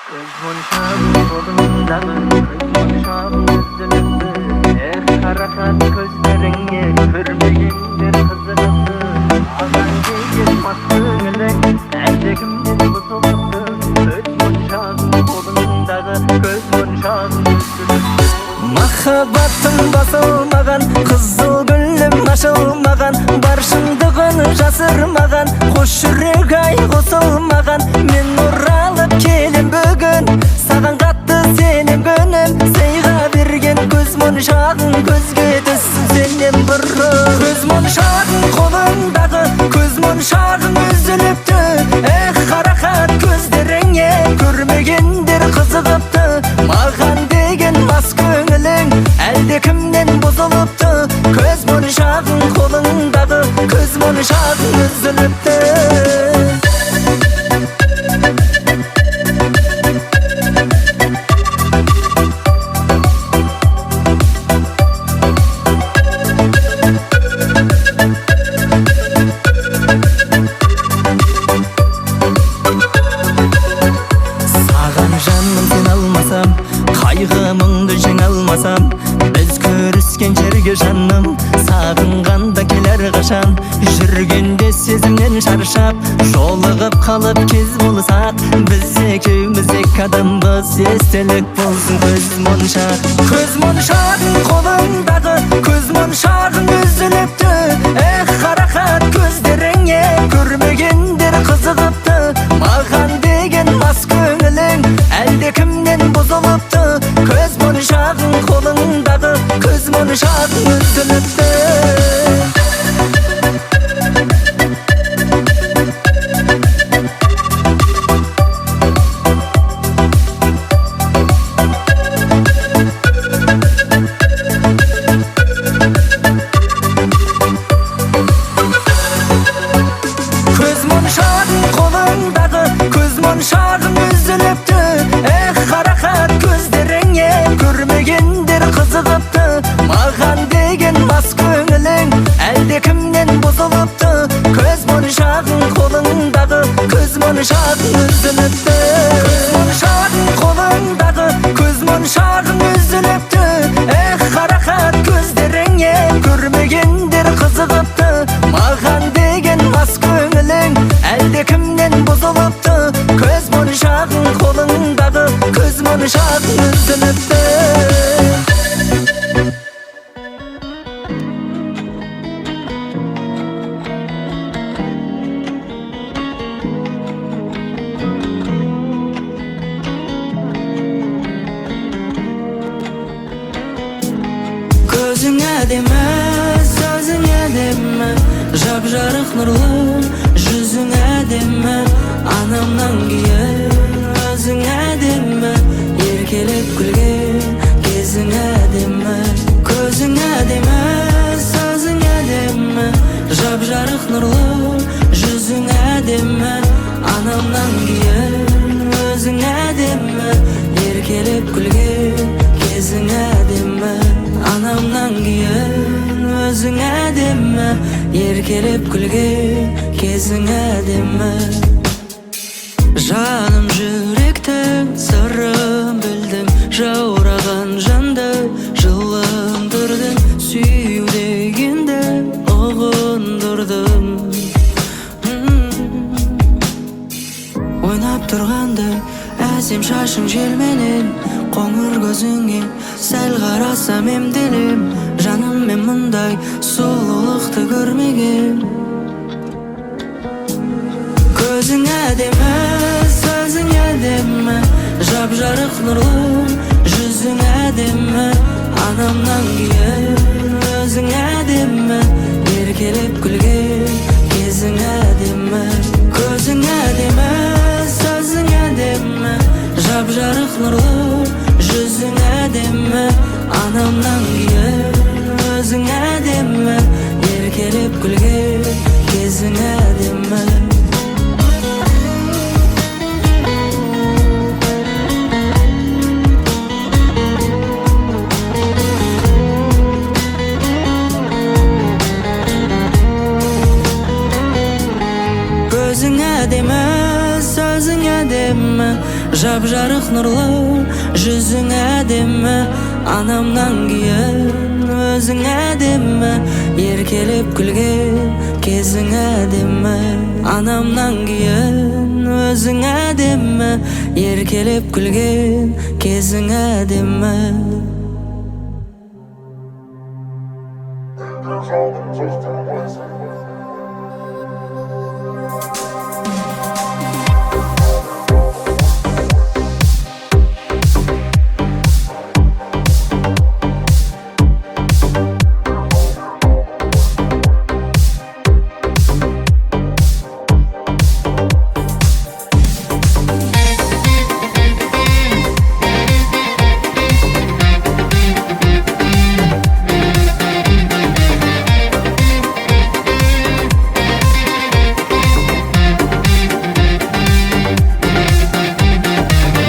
Көз моншағың қолыңдағы, көз моншағың үзіліпті. Эх, қарақат көздеріңе көрмегендер қызығыпты. Маған деген мас көңілің әлдекімнен бұзылыпты. Көз моншағың қолыңдағы, көз моншағың үзіліпті. Махаббатым басылмаған, қызыл гүлім ашылмаған, бар шындығын жасырмаған, қос жүрек ай қосылмаған. Мен оралып келем бүгін, саған қатты сенем, күнім. Сыйға берген көз моншағың көзге түссін сенен бұрын. Көз моншағың қолыңдағы, көз моншағың үзіліпті. Эх, қарақат көздеріңе көрмегендер қызығыпты. Маған деген мас көңілің әлдекімнен бұзылыпты. Көз моншағың қолыңдағы, көз моншағың үзіліпті. Саған жаным сен алмасам, қайғы мұңды жеңе алмасам, біз көріскен жерге жаным сағынғанда келер қашан. Жүргенде сезімнен шаршап, жолығып қалып кез болсақ, біз екеуміз екі адамбыз, естелік болсын көз моншақ. Көз моншағың қолыңдағы, көз моншағың үзіліпті. Эх, қарақат көздеріңе көрмегендер қызығыпты. Маған деген мас көңілің әлдекімнен бұзылыпты. Көз моншағың қолыңдағы, көз моншағың үзіліпті. Көз моншағың қолыңдағы, көз моншағың үзіліпті. Эх, қарақат көздеріңе көрмегендер қызығыпты. Маған деген мас көңілің әлдекімнен бұзылыпты. Көз моншағың қолыңдағы, көз моншағың үзіліпті. Көз моншағың қолыңдағы, көз моншағың үзіліпті. Эх, қарақат көздеріңе көрмегендер қызығыпты. Маған деген мас көңілің әлдекімнен бұзылыпты. Көз моншағың қолыңдағы, көз моншағың үзіліпті. Көзің әдемі, сөзің әдемі, жап жарық нұрлы жүзің әдемі. Анамнан кейін өзің әдемі, еркелеп күлген кезің әдемі. Көзің әдемі, сөзің әдемі, жап жарық нұрлы жүзің әдемі. Анамнан кейін өзің әдемі, еркелеп күлген кезің әдемі. Анамнан кейін өзің әдемі, еркелеп күлген кезің әдемі. Жаным, жүректің сырын білдің, жаураған жанды жылындырдың, сүю дегенді ұғындырдың. Ойнап тұрғандай әсем шашың желменен, қоңыр көзіңе сәл қарасам емделем. Жаным, мен мұндай сұлулықты көрмегем. Көзің әдемі, сөзің әдемі, жап жарық нұрлы жүзің әдемі. Анамнан кейін өзің әдемі, еркелеп күлген кезің әдемі. Көзің әдемі, сөзің әдемі, жап жарық нұрлы жүзің әдемі. Анамнан кейін өзің әдемі, еркелеп күлген кезің әдемі. Көзің әдемі, сөзің әдемі, Жап жарық нұрлы жүзің әдемі, анамнан кейін өзің әдемі. Еркелеп күлген кезің әдемі, анамнан кейін өзің әдемі. Еркелеп күлген кезің әдемі.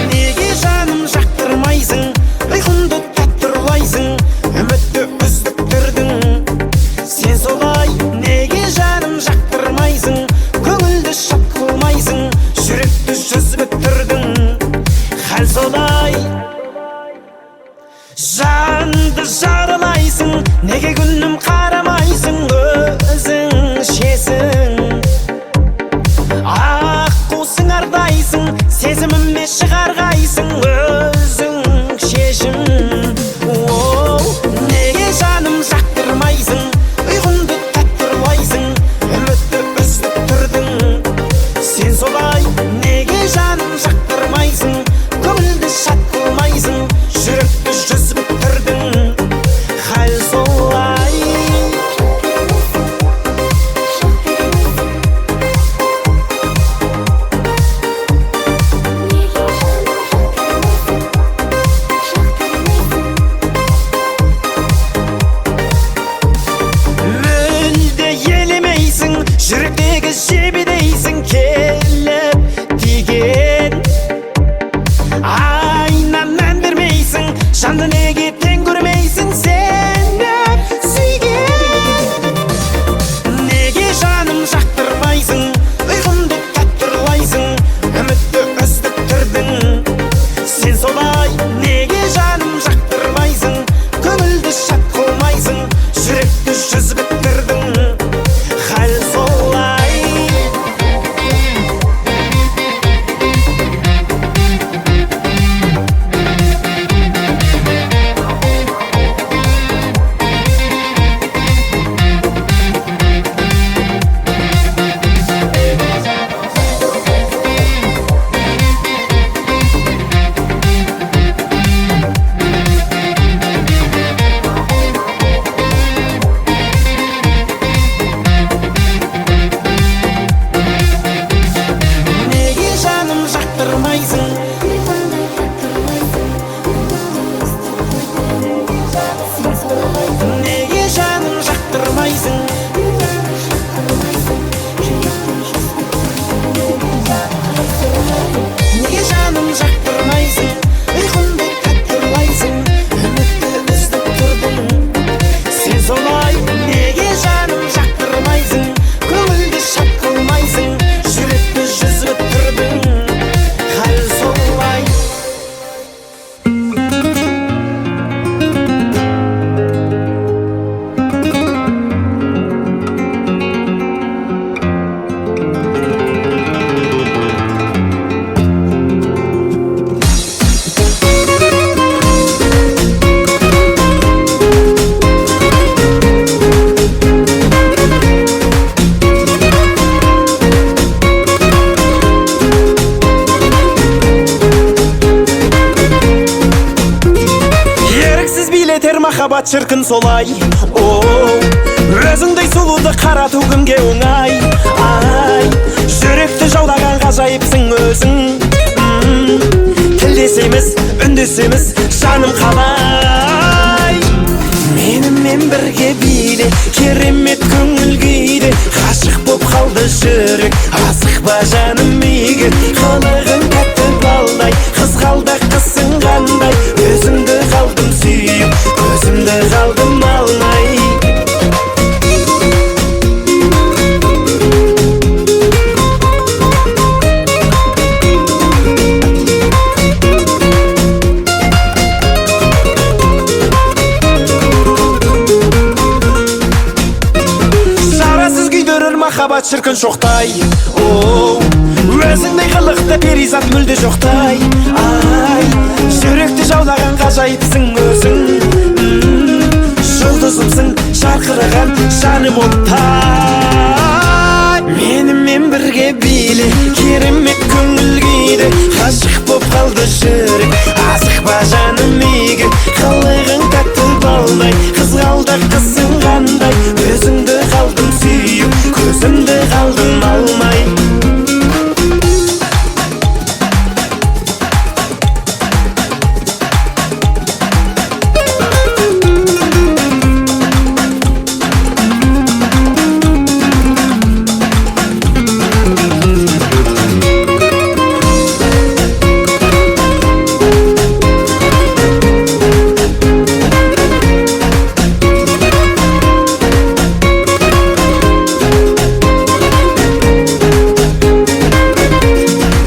Неге жаным жақтырмайсың, ұйқымды тәтті ұрлайсың, үмітті үздіктірдің сен солай. Неге жаным жақтырмайсың, көңілді шат қылмайсың, жүректі жүз бүктірдің, хал солай. Жанды жаралайсың, неге күнім қарамайсың, өзің шесің. Ақ қусың ардайсың, сезіміме шығарғайсың, өзің шешім. Оу, неге жаным жақтырмайсың, ұйқымды тәтті ұрлайсың, үмітті үздіктірдің сен солай. Неге жаным жақтырмайсың, көңілді шат қылмайсың, жүректі жүз бүктірдің, хал солай. Мүлде елемейсің, жүректегі жебедейсің, келіп тиген айна мән бермейсің, жанды неге тең көрмейсің, сені сүйген. Неге жаным жақтырмайсың, ұйқымды тәтті ұрлайсың, үмітті үздіктірдің сен солай. Неге жаным жақтырмайсың, көңілді шат қылмайсың, жүректі жүз бүктірдің, хал солай. Неге жаным жақтырмайсың, неге жаным жақтырмайсың, неге жаным жақтырмайсың, ұйқымды тәтті ұрлайсың, үмітті үздіктірдің сен солай. Неге жаным жақтырмайсың, көңілді шат қылмайсың, жүректі жүз бүктірдің, хал солай. Еріксіз билетер махаббат шіркін солай. О, өзіңдей сұлуды қарату кімге оңай? Ай, жүректі жаулаған ғажайыпсың өзің. Тілдесеміз, үндесеміз, жаным қалай? Менімен бірге биле, керемет көңіл күйде, ғашық боп қалды жүрек, асықпа жаным үйге. Қылығың тәтті балдай, қызғалдақ қызсың қандай, өзіңді қалдым сүйіп, көзімді қалдым алмай. Махаббат шіркін шоқтай, оу. Өзіңдей қылықты перизат мүлде жоқтай. Ай, жүректі жаулаған ғажайыпсың өзің. Жұлдызымсың жарқыраған жаным оттай. Менімен бірге биле, керемет көңіл күйде. Ғашық боп қалды жүрек, асықпа жаным үйге. Қылығың тәтті балдай, қызғалдақ қызсың қандай. Өзіңді қалдым сүйіп, көзімді қалдым алмай.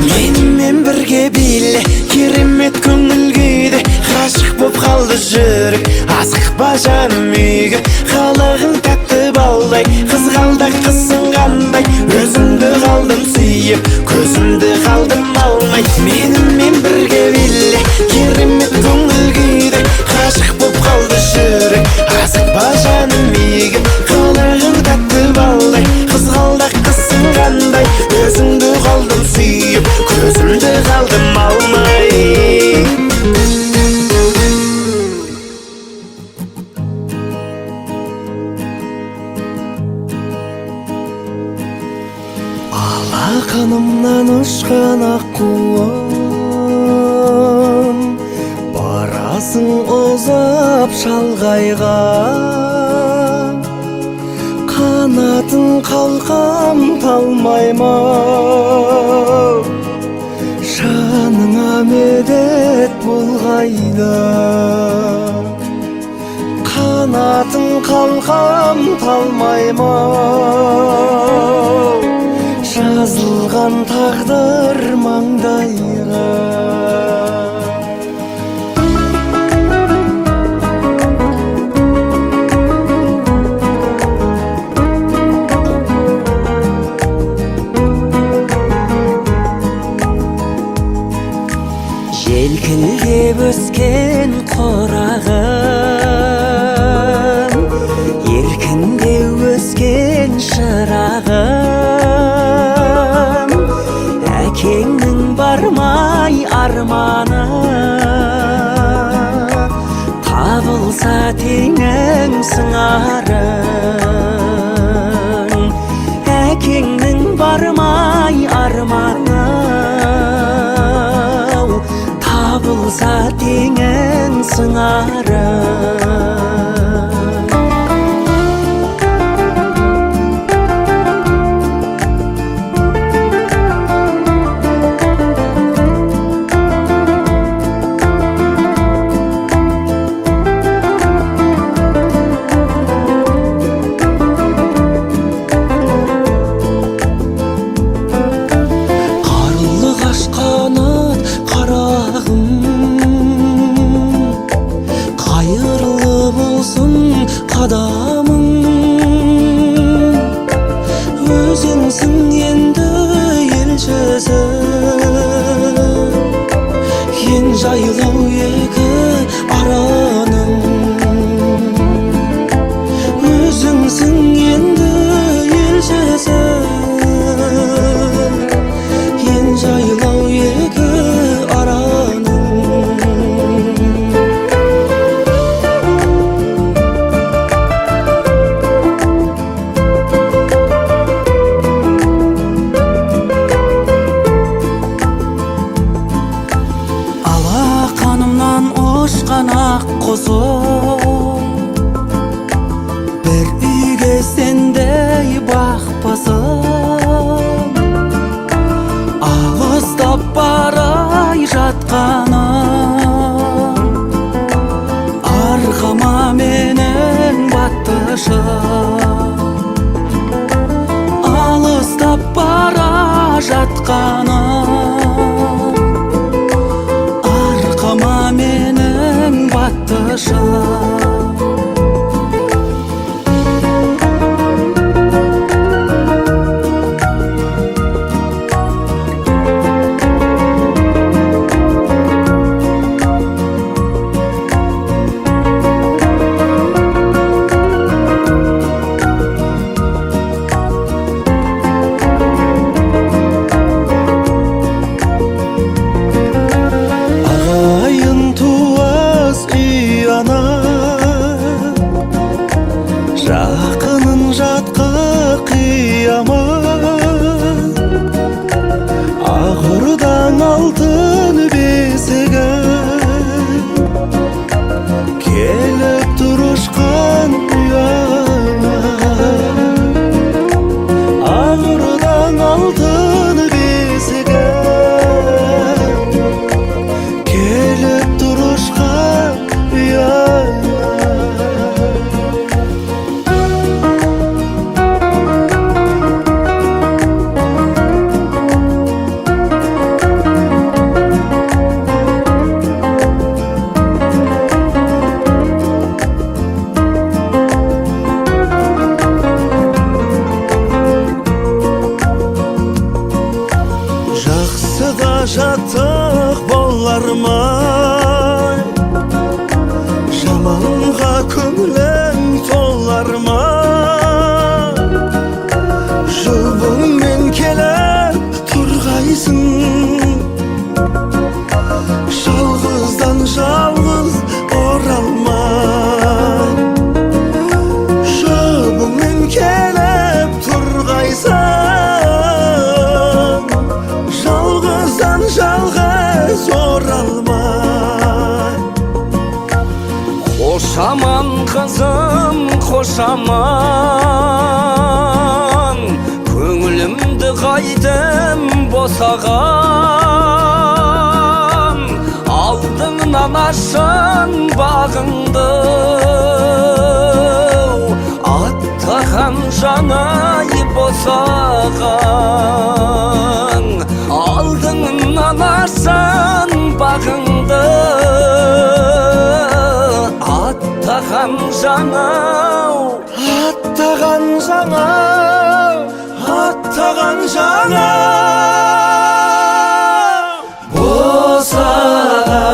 Менімен бірге биле, керемет көңіл күйде. Ғашық боп қалды жүрек, асықпа жаным үйге. Қылығың тәтті балдай, қызғалдақ қызсың қандай. Өзіңді қалдым сүйіп, көзімді қалдым алмай. Менімен бірге биле, керемет көңіл күйде. Ғашық боп қалды жүрек, асықпа жаным үйге. Қылығың тәтті балдай, қызғалдақ қызсың қандай. Өзіңді қалдым сүйіп, көзімді қалдым алмай. Алақанымнан ұшқан аққуым, барасың ұзап шалғайға. Қанатын қалқам талмай ма, жаныңа медет болғайды. Қанатын қалқам талмай ма, жазылған тағдыр маңдайға. Желкілдеп өскен құрағым, еркіндеу өскен шырағым. Әкеңнің бармай арманы, табылса теңің сыңарың. Әкеңнің бармай арманы, табылса теңің сыңарың. Қарлығаш қанат қарағым, қайырлы болсын қадамың. Өзіңсің енді елшісі, ең жайлау екі араның. Өзіңсің енді елшісі, ең жайлау екі араның. Алақанымнан ұшқан ақ құсым, бір үйге сендей бақпасын. Алыстап барай жатқаным, арқама менің баттышы. Алыстап бара жатқаным, арқама менің баттышы. болар ма? Жаманға көңілің толар ма? Жұбыңмен келіп тұрғайсың, жалғыздан жалғыз оралмай. Жұбыңмен келіп тұрғайсың, жалғыздан жалғыз оралмай. Қош аман, қызым, қош аман. Көңілімді қайтем босаған? Алдыңнан ашын бағыңды аттаған жанай босаған. Алдыңнан ашын бағыңды аттаған жанау. Аттаған жаңа, аттаған жаңа босаған.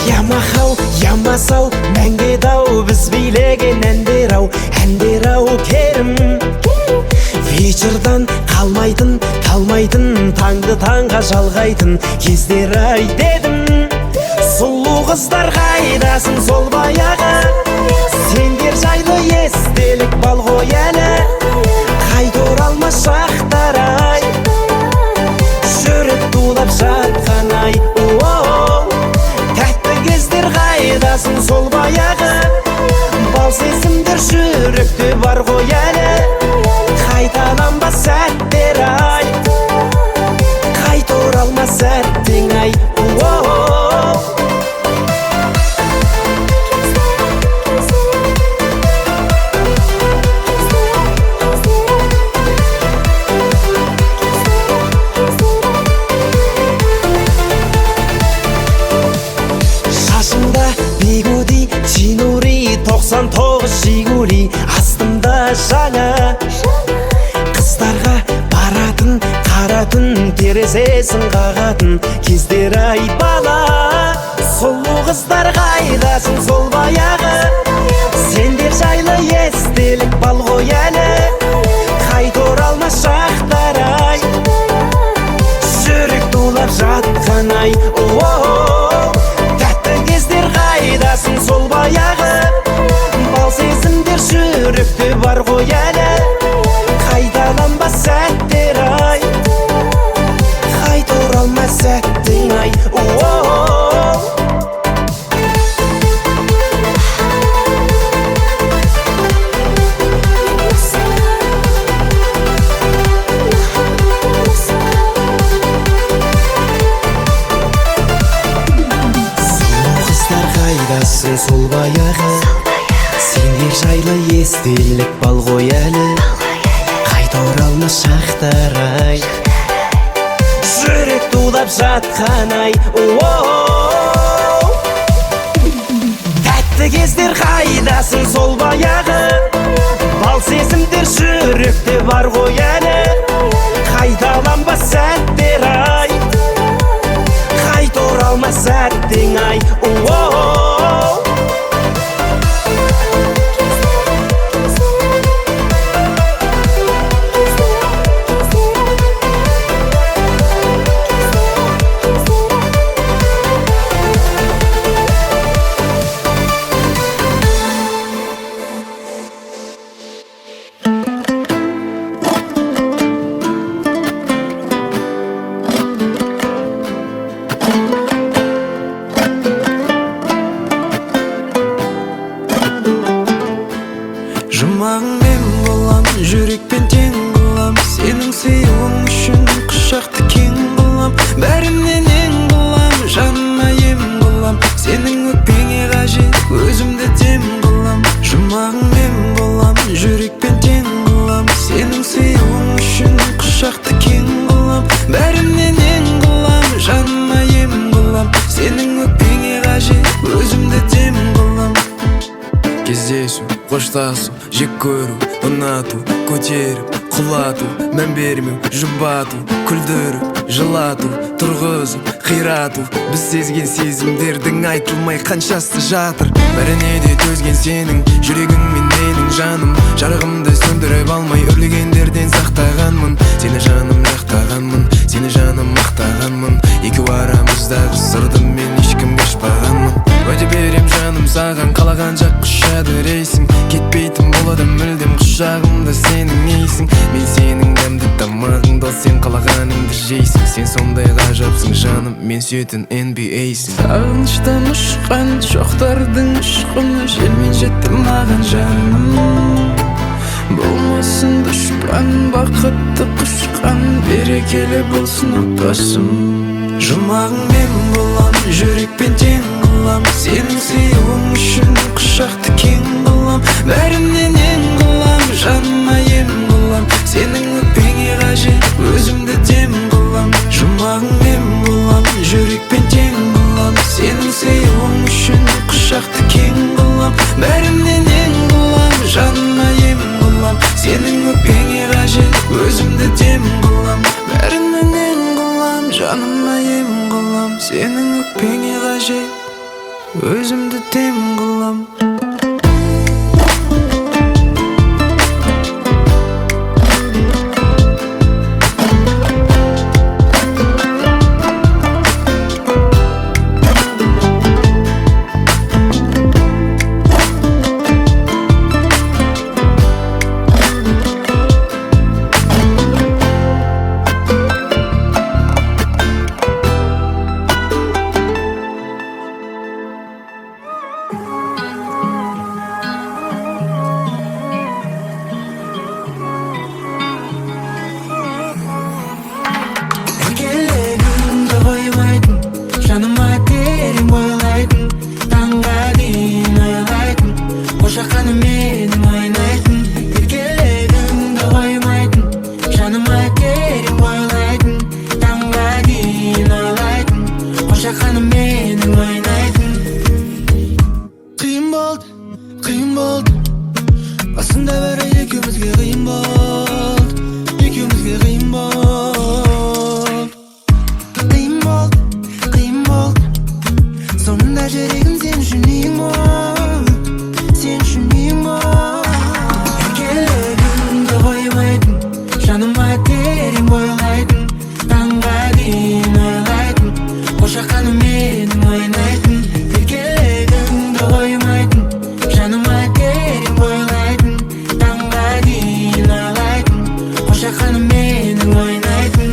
Ямахау, ямасау, мәңге дау, біз билеген әндер ау, әндер ау, керім. Вечердан қалмайтын, талмайтын, таңды таңға жалғайтын кездер ай дедім. Сұлу қыздар, қайдасың сол баяғы? Сендер жайлы естелік бал ғой әлі. Қайта оралмас шақтар ай, жүрек тулап жатқан ай. Оу, тәтті кездер, қайдасың сол баяғы? Бал сезімдер жүректе бар ғой әлі. Қайталанбас сәттер ай, қайта оралмас сәттің ай. Оу. Шашыңда бигуди, чинури, 99 жигули, астымда жаңа. Қыздарға баратын қара түн, терезесін қағатын кездер ай, бала. Сұлу қыздар, қайдасың сол баяғы? Сендер жайлы естелік бал ғой әлі. Қайта оралмас шақтар ай, жүрек тулап жатқан ай. Оу, тәтті кездер, қайдасың сол баяғы? Бал сезімдер жүректе бар ғой әлі. Қайталанбас сәттер ай, қайта оралмас сәттің ай. Оу. Сұлу қыздар, қайдасың сол баяғы? Сендер жайлы естелік бал ғой әлі. Қайта оралмас шақтар ай, жүрек тулап жатқан ай. Оу, тәтті кездер, қайдасың сол баяғы? Бал сезімдер жүректе бар ғой әлі. Қайталанбас сәттер ай, қайта оралмас сәттің ай. Оу. Кездесу, қоштасу, жек көру, ұнату, көтеріп, құлату, мән бермеу, жұбату, күлдіріп, жылату, тұрғызып, қирату. Біз сезген сезімдердің айтылмай қаншасы жатыр. Бәріне де төзген сенің жүрегіңмен менің жаным. Жарығымды сөндіріп алмай үрлегендерден сақтағанмын. Сені жаным жақтағанмын, сені жаным мақтағанмын. Екеу арамыздағы сырды мен ешкімге ашпағанмын. Уәде берем жаным саған, қалаған жаққа ұшады рейсің. Кетпейтін болады мүлдем құшағымда сенің иісің. Мен сенің дәмді тамағыңды, ал сен қалағаныңды жейсің. Сен сондай ғажапсың жаным, мен сүйетін NBA-сің. Сағыныштан ұшқан шоқтардың ұшқыны желмен жетті маған, жаным. Болмасын дұшпан, бақытты құшқан, берекелі болсын отбасым. Жұмағың мен болам, жүрекпен тең қылам. Сенің сүюің үшін құшақты кең қылам. Бәрінен ең қылам, жаныма ем қылам. Сенің өкпеңе қажет, өзімді дем қылам. Жұмағың мен болам, жүрекпен тең қылам. Сенің сүюің үшін құшақты кең қылам. Бәрінен ең қылам, жаныма ем қылам. Сенің өкпеңе қажет, өзімді дем қылам. Бәрінен ең қылам, жаныма ем қылам. Сенің өкпеңе қажет, өзімді дем қылам. Еркелегіңді қоймайтын, жаныма терең бойлайтын, таңға дейін ойлайтын, қошақаным менің ойнайтын. Еркелегіңді қоймайтын, жаныма терең бойлайтын, таңға дейін ойлайтын, қошақаным менің ойнайтын. Қиын болды, қиын болды. Басында бәрі екеумізге қиын болды. Екеумізге қиын болды. Қиын болды, қиын болды. Соңында жүрегім сен үшін ең болды. Сен үшін ең болды. Еркелегіңді қоймайтын, жаныма терең бойлайтын, таңға дейін ойлайтын, қошақаным менің ойнайтын. Еркелегіңді қоймайтын, жаныма терең бойлайтын, таңға дейін ойлайтын, қошақаным менің ойнайтын.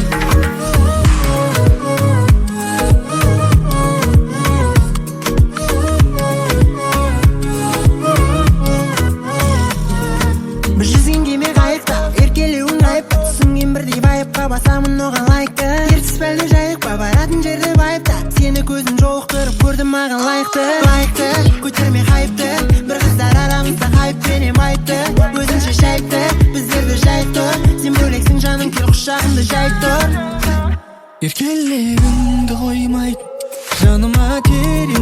Біз жүзген кеме қайықта, еркелеуің айып па? Түсінген бірдей байыпқа, басамын оған лайықты. Ертіс пе, әлде Жайық па, баратын жерді байыпта. Сені көзім жолықтырып көрдім, маған лайықты. Лайықты, көтерме хайпты. Бір қыздар арамызда хайп пенен байыпты. Өзінше шайыпты, біздерді жайып тұр. Сен бөлексің, жаным, кел, құшағымды жайып тұр. Еркелегіңді қоймайтын, жаныма терең